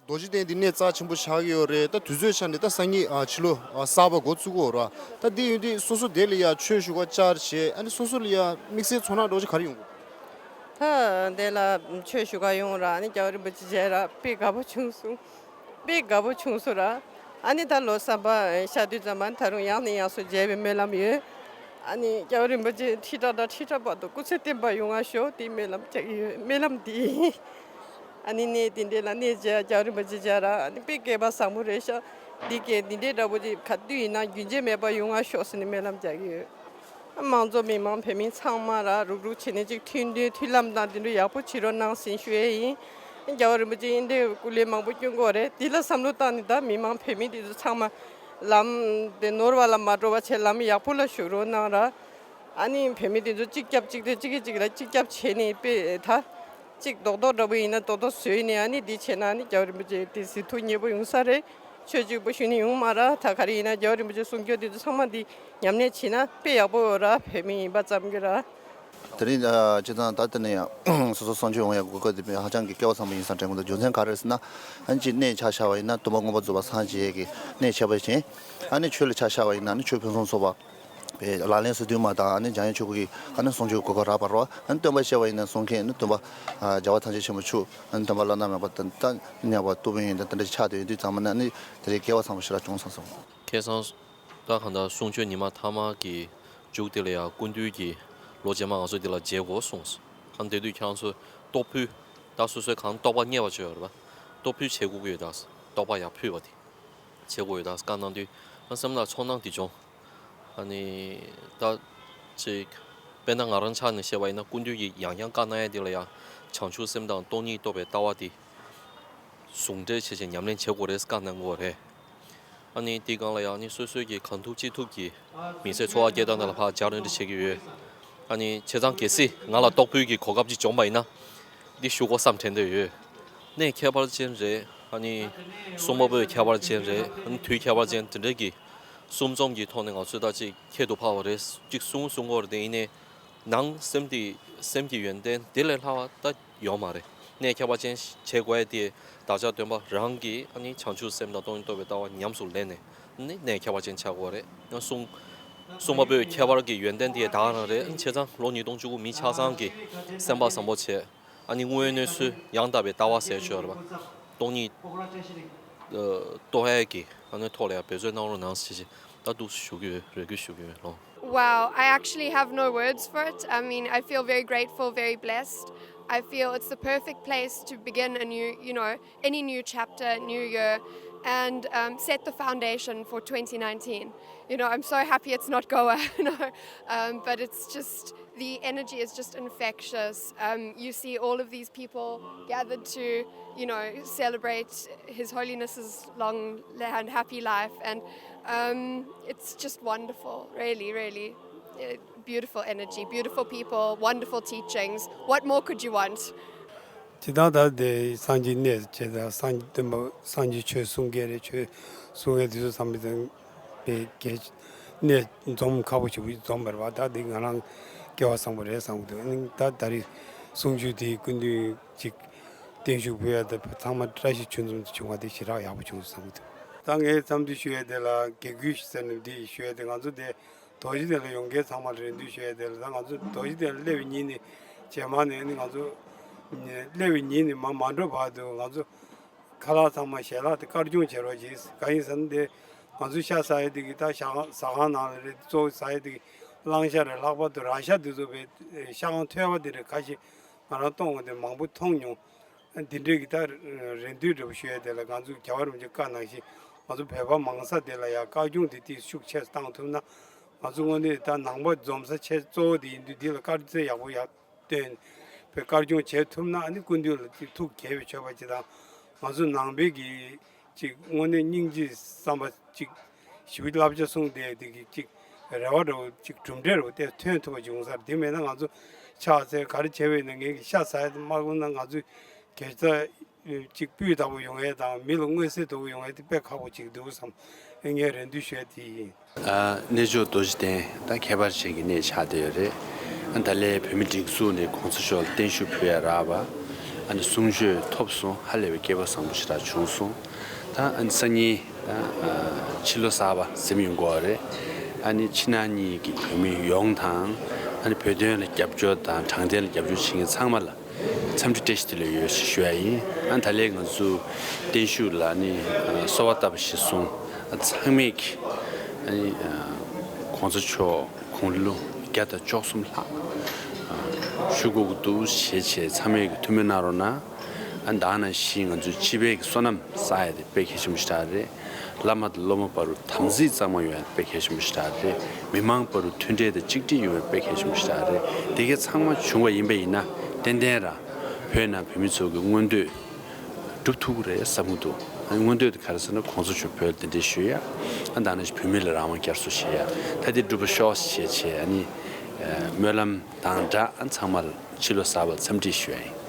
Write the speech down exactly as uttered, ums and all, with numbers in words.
རྡོ་རྗེ་གདན་འདི་གནས་རྩ་ཆེན་པོ་ཆགས་ཀྱི་ཡོད་རེད། ད་དུས་ཚོད་ཆ་ནས་ད་སང་ཉིན་ཨ་ཕྱི་ལོ་ཨ་གསར་པ་འགོ་བཙུགས་ཀྱི་ཡོད་རེད། ད་འདི་ཡོད་དུས་སོ་སོ་དེ་ལ་ཡ་ཆོས་ཞུ་ག་བཅར་བྱས། ཨ་ནི་སོ་སོ་ལ་ཡ་དམིགས་བསལ་ཚོར་སྣང་འདྲ་བོ་ཅིག་ག་རེ་ཡོང་གི། ད་དེ་ལ་ཆོས་ཞུ་ག་ཡོང་ར། ཨ་ནི་རྒྱལ་བ་རིན་པོ་ཆེ་མཇལ་ར་དཔེ་དགའ་པོ་བྱུང་སོང་། དཔེ་དགའ་པོ་བྱུང་སོང་ར། ཨ་ནི་ད་ལོ་གསར་པ་ཤར་དུས་ཙམ་པ་ད་རུང་ཡང་ནས་ཡང་སོ་མཇལ་བའི་སྨོན་ལམ་ཡོད། ཨ་ནི་རྒྱལ་བ་རིན་པོ་ཆེ་ཁྲི་ཕྲག་དང་ཁྲི་ཕྲག་བར་དུ་སྐུ་ཚེ་བརྟན་པ་ཡོང་བ་ཤོག་དེའི་སྨོན་ལམ་རྒྱག་གི་ཡོད། སྨོན་ལམ་འདི་ཨ་ནི་གནས་དེ་འདྲ་ལ་གནས་མཇལ། རྒྱལ་བ་རིན་པོ་ཆེ་མཇལ་ར། ཨ་ནི་དཔེ་སྐལ་པ་བཟང་པོ་རེད་ཤག་འདི་སྐད་འདི་འདྲའི་འདྲ་པོ་ཅིག་ག་དུས་ཡིན་ན་རྒྱུན་ཆད་མེད་པ་ཡོང་བ་ཤོག་ཟེར་ནས་སྨོན་ལམ་རྒྱག་གི་ཡོད། དམངས་གཙོ་མི་མང་བོད་མི་ཚང་མ་ར་རུག་རུག་བྱས་ནས་ཅིག་མཐུན་སྒྲིལ་མཐུན་ལམ་དང་དེ་འདྲ་ཡག་པོ་བྱེད་རོགས་གནང་ཟེར་ཞུ་ཡས་ཡིན། རྒྱལ་བ་རིན་པོ་ཆེ་ཨིན་དེ་སྐུ་ལས་མང་པོ་བསྐྱོན་གྱི་ཡོད་རེད། དེ་ལ་བསམ་བློ་བཏང་ནས་ད་མི་མང་བོད་མི་དེ་ཚོ་ཚང་མ་ལམ་དེ་ནོར་བ་ལ་མ་འགྲོ་བ་བྱས་ལམ་ཡག་པོ་ལ་ཞུགས་རོགས་གནང་ར། ཨ་ནི་བོད་མི་དེ་ཚོ་གཅིག་རྒྱབ་གཅིག་སྟེ་གཅིག་གིས་གཅིག་ལ་གཅིག་རྒྱབ་བྱས་ནས་དཔེ་ད་གཅིག་རྡོག་རྡོག་འདྲ་པོ་ཡིན་ན་རྡོག་རྡོག་བཟོས་ནས་ཨ་ནི་འདི་བྱས་ན་ཨ་ནི་རྒྱལ་བ་རིན་པོ་ཆེ་དེ་གཟིགས་ཐུབ་མཉེས་པོ་ཡོང་ས་རེད། ཆོས་གཅིག་པོ་ཞུས་ནས་ཡོང་མ་ར། ད་ག་རེ་ཡིན་ན་རྒྱལ་བ་རིན་པོ་ཆེ་གསུང་སྐྱོར་དེ་ཚོ་ཚང་མ་འདི་ཉམས་ལེན་བྱས་ན་དཔེ་ཡག་པོ་ཡོད་ར། བོད་མི་ཡིན་པ་ཙམ་གྱིས་ར། དེ་རིང་ཨ་སྤྱིར་བཏང་ད་ལྟ་ནས་ཡང་སོ་སོ་གསུང་ཆོས་ཡོང་ཡག་གི་གོ་སྐབས་དེ་ཧ་ཅང་གི་སྐལ་བ་བཟང་པོ་ཡིན་བསམ་དྲན་གྱི་འདུག་རྒྱུ་མཚན་ག་རེ་རེད་ཟེར་ན། ཨ་ནི་གཅིག་གནས་ཆ་བཞག་པ་ཡིན་ན་སྟོན་པ་མངོན་པར་རྫོགས་པར་སངས་རྒྱས་ཀྱི་གནས་བྱས་པ་བཞིན། ཨ་ནི་ཆོས་ལ་ཆ་བཞག་པ་ཡིན་ན་ཨ་ནི་ཆོས་ཕུན་སུམ་ཚོགས་པ་བའི་ལག་ལེན་སོ་བདུན་མ་དང་། ཨ་ནི་འཇམ་དབྱངས་ཆོས་སྐུ་གི་ཨ་ནི་གསུང་ཆོས་གོ་སྐབས་རག་པ་རེད། ཨ་ནི་སྟོན་པ་བཤད་པ་ཡིན་ན་གསུང་མཁན་ཨ་ནི་སྟོན་པ་ཨ་རྒྱལ་བ་ཐམས་ཅད་མཁྱེན་པ་མཆོག་ཨ་ནི་སྟོན་པ་བླ་ན་མེད་པ་དང་ད་མཉམ་པ་སྟོབས་ཡོན་དང་དེ་འདྲ་ཆགས་བསྡད་ཡོད་དུས་ཙམ་པ་ན་ཨ་ནི་དེ་རིང་སྐལ་བ་བཟང་པོ་ཞེ་དྲག་བྱུང་སོང་ཟེར། ཁ་སང་ད་གང་ལྟར་གསུང་ཆོས་ཉི་མ་མཐའ་མ་གི་མཇུག་དེ་ལ་ཡང་སྐུ་མདུན་གྱིས་ལོ་རྗེས་མ་ང་ཚོ་འདི་ལ་མཇལ་དགོས་གསུངས། ཨ་ནི་དེ་དུས་ཁྱེད་རང་ཚོས་རྟོགས་ཕུལ། ད་སོ་སོའི་གང་རྟོགས་པ་རྙེད་པ་བྱོས་ཡོད་རེད་པ། རྟོགས་ཕུལ་བྱེད་དགོས་ཀྱི་ཡོད་ད། རྟོགས་པ་ཡར་ཕུལ་བ་དེ་བྱེད་དགོས་ཡོད་ད་བཀའ་གནང་དུས། ཨ་སེམས་ལ་ཚོར་སྣང་དེ་བྱུང་། ཨ་ནི་ད་ཅིག་དཔེར་ན་ང་རང་ཆ་ནས་བཤད་པ་ཡིན་ན་སྐུ་མདུན་གྱིས་ཡང་ཡང་བཀའ་གནང་ཡ་དེ་ལ་ཡང་བྱང་ཆུབ་སེམས་དང་སྟོང་ཉིད་རྟོགས་པའི་ལྟ་བ་དེ་ཟུང་འབྲེལ་བྱས་བྱས་ཉམས་ལེན་བྱེད་དགོས་རེད་བཀའ་གནང་གི་ཡོད་རེད། ཨ་ནི་དེའི་སྒང་ལ་ཡང་ཨ་ནི་སོ་སོས་ཀྱིས་གང་ཐུབ་ཅི་ཐུབ་ཀྱིས་མི་ཚེ་འཚོ་བ་སྐྱེལ་སྟངས་དེ་ལ་ཕར་སྦྱང་རན་འདྲ་བྱེད་ཀྱི་ཡོད། ཨ་ནི་བྱས་ཙང་གལ་སྲིད་ང་ལ་རྟོགས་ཕུལ་གྱི་གོ་སྐབས་ཅིག་བྱུང་བ་ཡིན་ན་འདི་ཞུ་དགོས་བསམ་དྲན་བསྡད་ཡོད། གནས་ཁྱད་པར་ཅན་རེད། ཨ་ནི་སྲུང་མ་པོ་ཁྱད་པར་ཅན་རེད། ཨ་ནི་དུས་ཁྱད་པར་ཅན་དེ་འདྲས་ཀྱི་གསུམ་འཛོམས་ཀྱི་ཐོག་ནས་ང་ཚོས་ད་ཅིག་ཁྱད་དུ་འཕགས་པ་རེད་ཅིག་གསུང་གསུང་གི་ཡོད་རེད། དེ་ཡིན་ནའི་ནང་སེམས་དེ་སེམས་ཀྱི་ཡོན་ཏན་དེ་ལས་ལྷག་པ་ད་ཡོད་མ་རེད། གནས་ཁྱད་པར་ཅན་བྱེད་དགོས་ཡ་དེ་བདག་ཅག་སྟོན་པ་རང་གིས་ཨ་ནི་བྱང་ཆུབ་སེམས་དང་སྟོང་ཉིད་རྟོགས་པའི་ལྟ་བ་ཉམས་སུ་ལེན་ནས་ཨ་ནི་གནས་ཁྱད་པར་ཅན་ཆགས་དགོས་རེད། ཡང་གསུང་གསུང་མ་པོའི་ཁྱད་པར་གྱི་ཡོན་ཏན་དེ་ད་ག་རང་རེད། བྱས་ཙང་ལོ་ཉིས་སྟོང་བཅུ་དགུ་མི་ཆ་ཚང་གི་སེམས་པ་བཟང་པོ་བྱས། ཨ་ནི་དངོས་ཡོད་གནས་ཚུལ་ཡང་དག་པའི་ལྟ་བ་ཟེར་ཆོག་རེད་པ། སྟོང་ཉིད་ཨ་རྟོགས་ཡས་ཀྱི་ཨ་ནི་ཐོག་ལ་ཡང་འབད་རྩོལ་གནང་རོགས་གནང་ཞེས་ཞེས་ད་འདུག་ཞུ་གི་ཡོད། རེ་སྐུལ་ཞུ་གི་ཡོད་ལོ། Wow, I actually have no words for it. I mean, I feel very grateful, very blessed. I feel it's the perfect place to begin a new, you know, any new chapter, new year, and um, set the foundation for twenty nineteen. You know, I'm so happy it's not Goa, you know, um, but it's just the energy is just infectious. Um, you see all of these people gathered to, you know, celebrate His Holiness's long and happy life, and um, it's just wonderful, really, really. Uh, beautiful energy, beautiful people, wonderful teachings. What more could you want? ཇི་ལྟར་ད་དེ་སངས་རྒྱས་གནས་བྱས་དང་སངས་རྒྱས་སྟོན་པ་སངས་རྒྱས་ཆོས་གསུང་མཁན་རེད། ཆོས་གསུང་མཁན་དེ་ཚོ་བསམ་པའི་དང་པའི་གལ་གནས་འཛོམས་ཁག་པོ་ཞིག་འཛོམས་པ་རེད་པ། ད་འདི་ང་རང་སྐལ་བ་བཟང་པོ་རེད་བསམ་གྱི་འདུག་ཨ་ནི་ད་ད་རེས་གསུང་ཆོས་དེའི་སྐུ་མདུན་ཅིག་བརྟན་བཞུགས་ཕུལ་ཡ་དེ་ཚང་མ་བཀྲ་ཤིས་ཆོས་འཛོམས་དུ་བྱུང་བ་དེ་ཞེ་དྲག་ཡག་པོ་བྱུང་བསམ་གྱི་འདུག་ད་ངས་འཚམས་འདྲི་ཞུ་ཡ་དེ་ལ་དགེ་སྐུལ་ཟེར་ནས་འདི་ཞུ་ཡ་དེ་ང་ཚོ་དེ་རྡོ་རྗེ་གདན་ལ་ཡོང་མཁན་ཚང་མ་ལ་རེ་འདུན་ཞུ་ཡ་དེ་ལ། ད་ང་ཚོ་རྡོ་རྗེ་གདན་ལ་སླེབས་པའི་ཉིན་ནས་རྗེས་མ་ནས་ནི་ང་ཚོ་སླེབས་པའི་ཉིན་ནས་མ་མ་འགྲོ་བར་དུ་ང་ཚོ་ཁ་ལག་ཚང་མ་ཞལ་ལག་དེ་དཀར་སྐྱོང་བྱེད་རོགས་གྱིས། གང་ཡིན་ཟེར་ན་དེ་ང་ཚོ་ཤ་ཟ་ཡ་དེ་གི་ད་ཤ་ཁང་ཟ་ཁང་ནང་ལ་རེད། གཙོ་བོ་ཟ་ཡ་དེ་གི་གླང་ཤ་རེད། ལྷག་པར་དུ་ར་ཤ་དེ་ཚོ་བས་ཤ་ཁང་ཐོལ་པ་དེ་རེད། ཁ་ཤས་ང་རང་གཏོང་བ་དེ་མང་པོ་མཐོང་མྱོང་། འདི་འདྲའི་གི་ད་རེ་འདུན་འདྲ་པོ་ཞུ་ཡ་དེ་ལ་ང་ཚོ་རྒྱལ་བ་རིན་པོ་ཆེ་བཀའ་ནང་བཞིན་ང་ཚོ་བོད་པ་མང་ས་དེ་ལ་ཡ་བཀའ་སྐྱོང་དེ་ཏིག་ཤུགས་ཆེ་བཏང་ཐུབ་ན། ང་ཚོ་དངོས་གནས་ད་ནང་པ་འཛོམས་ས་ཆེ་གཙོ་བོ་དེ་ཡིན་དུས་འདི་ལ་དཀར་རྩེ་ཡག་པོ་ཡག་སྟོན་བའི་བཀའ་སྐྱོང་བྱེད་ཐུབ་ན། ཨ་ནི་སྐུ་མདུན་ལ་ཏིག་ཐུགས་དགྱེས་པའི་མཆོད་པ་ཅིག་དང་། ང་ཚོ་ནང་པའི་གི་ཅིག་དངོས་གནས་སྙིང་རྗེ་བསམ་པ་ཅིག་ཞིབ་བསླབ་བྱ་གསུངས་ཏེ་དེ་གི་ཅིག་རེ་བ་འདྲ་པོ་ཅིག་གྲུབ་འབྲས་འདྲ་པོ་དེ་ཐོན་ཐུབ་པ་ཅིག་ཡོང་ས་རེད། དེ་མེད་ན་ང་ཚོ་ཕྱག་འཚལ་ག་རེ་བྱས་པས་ན་ངེད་ཀྱི་ཤ་ཟ་ཡ་དེ་མ་དགོས་ན་ང་ཚོའི་དགེ་རྩ་ཅིག་སྤུས་དག་པོ་ཡོང་ཡ་དང་མི་ལ་མངོན་གསལ་དོད་པོ་ཡོང་ཡ་དེ་དཔེ་ཁག་པོ་ཅིག་འདུག་བསམ་ངས་རེ་འདུན་ཞུ་ཡ་དེ་ཡིན། ཨ་གནས་མཆོག་རྡོ་རྗེ་གདན་ད་ཁྱད་པར་ཅན་གྱི་གནས་ཆགས་བསྡད་ཡོད་རེད། ཨ་ད་ལན་བོད་མིའི་སྒྲིག་འཛུགས་ནས་གོང་ས་མཆོག་ལ་བརྟན་བཞུགས་ཕུལ་ཡ་རག་པ། ཨ་ནི་གསུང་ཆོས་ཐོབ་སོང་། ཧ་ལས་པའི་སྐལ་པ་བཟང་པོ་ཞེ་དྲག་བྱུང་སོང་། ད་ཨ་ནི་སང་ཉིན་ད་ཨ་ཕྱི་ལོ་གསར་པ་ཟིན་ཡོང་གི་ཡོད་རེད། ཨ་ནི་ཕྱི་ནང་གཉིས་ཀྱི་བོད་མི་ཡོངས་དང་། ཨ་ནི་བོད་དོན་ལ་རྒྱབ་སྐྱོར་དང་དྲང་བདེན་ལ་རྒྱབ་སྐྱོར་བྱེད་མཁན་ཚང་མ་ལ་འཚམས་འདྲི་བཀྲ་ཤིས་བདེ་ལེགས་ཡོད་ཞེས་ཞུ་ཡ་ཡིན། ཨ་ནི་ད་ལན་ང་ཚོ་བརྟན་བཞུགས་ལ་ཨ་ནི་ཨ་གསོལ་བ་བཏབ་པ་ཞིག་སོང་། ཨ་ཚང་མས་ཀྱི་ཨ་ནི་ཨ་གོང་ས་མཆོག་དགུང་ལོ་བརྒྱ་དང་བཅུ་གསུམ་ལྷག་ཨ་བཞུགས་དགོས་ཀྱི་འདུག་ཞེས་བྱས་ཚང་མས་ཀྱི་ཐུགས་སྨོན་གནང་རོགས་གནང་། ཨ་ནི་ད་ག་ནང་བཞིན་ང་ཚོའི་སྤྱི་པའི་གི་བསོད་ནམས་བསགས་ཡ་དེ་དཔེ་གལ་ཆེན་པོ་ཞེ་དྲག་རེད། བླ་མ་དང་སློབ་མ་བར་དུ་དམ་ཚིག་གཙང་མ་ཡོང་ཡ་དེ་དཔེ་གལ་ཆེན་པོ་ཞེ་དྲག་རེད། མི་མང་བར་དུ་མཐུན་སྒྲིལ་དང་གཅིག་སྒྲིལ་ཡོང་ཡ་དཔེ་གལ་ཆེན་པོ་ཞེ་དྲག་རེད། དེ་གའི་ཚང་མ་བྱུང་བ་ཡིན་པ་ཡིན་ན་ཏན་ཏན་ར་བོད་ནང་བོད་མི་ཚོ་གི་མངོན་འདོད་འགྲུབ་ཐུབ་ཀྱི་རེད་བསམ་གྱི་འདུག་ཨ་ནི་མངོན་འདོད་དེ་ག་རེ་ཟེར་ན་གོང་ས་མཆོག་བོད་ལ་གདན་འདྲེན་ཞུ་ཡ། ཨ་ནི་ད་ག་ནང་བཞིན་བོད་མི་ལ་རང་དབང་བསྐྱར་གསོ་བྱེད་ཡ། ད་དེ་འགྲུབ་པ་ཤོག་ཞེས་བྱས་ཨ་ནི་ཨ་སྨོན་ལམ་དང་སྦྲགས་ཨ་ནི་ཚང་མར་ཕྱི་ལོ་གསར་པ་འཚམས་འདྲི་ཞུ་ཡ་ཡིན།